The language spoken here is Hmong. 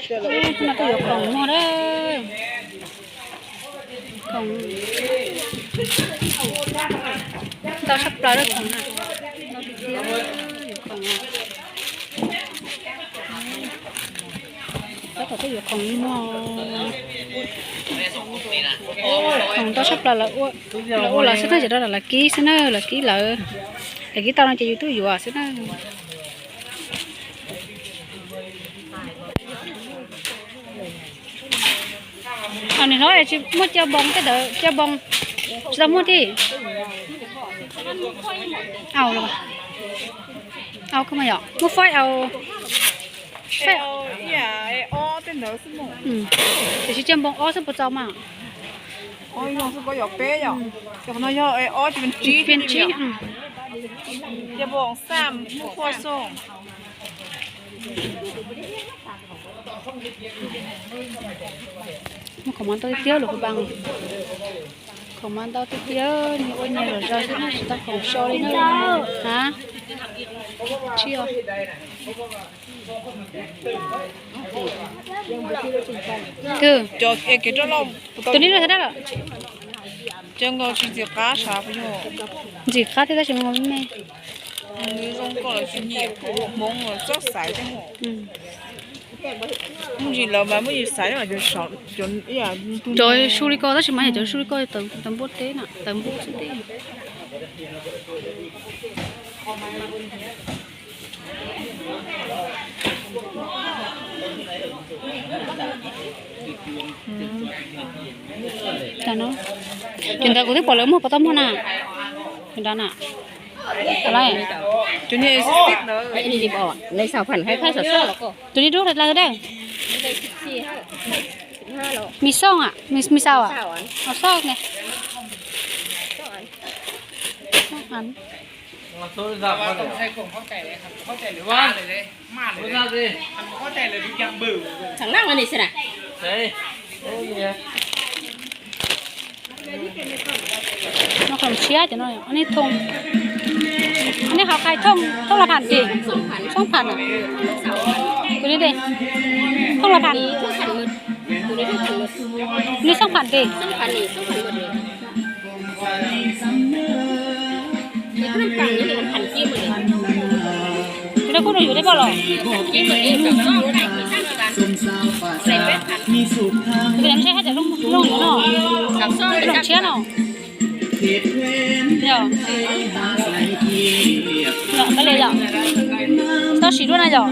Hnub no tuaj yuav khoom muag na. Khoom ntau tshaj plaws lawm khoom na. Tab tom tuaj yuav khoom muag. Khoom ntau tshaj plaws lawm, lawv ua lawv xwb na, ces rau lawv kib xwb na, lawv kib lawv, lawv kib tau no ces yus tuaj yuav xwb na. Nim no tsis muaj caj npoo tej ntawd, caj npoo tsis tau muaj thiab. Au los, au koj mas yom, muaj faib au, faib, tiam sis caj npoo ob xwb puas txaus mas. Caj npoo tsib, muaj khoom mas ntau tiag tiag los kuv npaj. Khoom mas ntau tiag tiag, nyias ua nyias zom zaws xwb, tsis tau khoom so li na. Ha, tsis os. Tus nej lub thav dab lawm, ntxim qab thiab tab sis me me. Cov su li ko tab sis mas yog cov su li ko tawv npua teb na, tawv npua xwb teb. Ces ntawd kuv twb pom lawv muag puas tau muag na. Tus no dub dab. Mis xooj, mis xaus, xoj ne. No khoom tshiab ces no, nej thooj, nej ho qhai thooj, thooj los pham ces, xoob pham, kuv li de, thooj los pham, nej xoob pham ces. Kuv rau kuj rau yus dej poj los. Kuv tias ntshe haj cov zoo no, zoo tshiab no. Yog, yog, yog, tau siv dua na yog.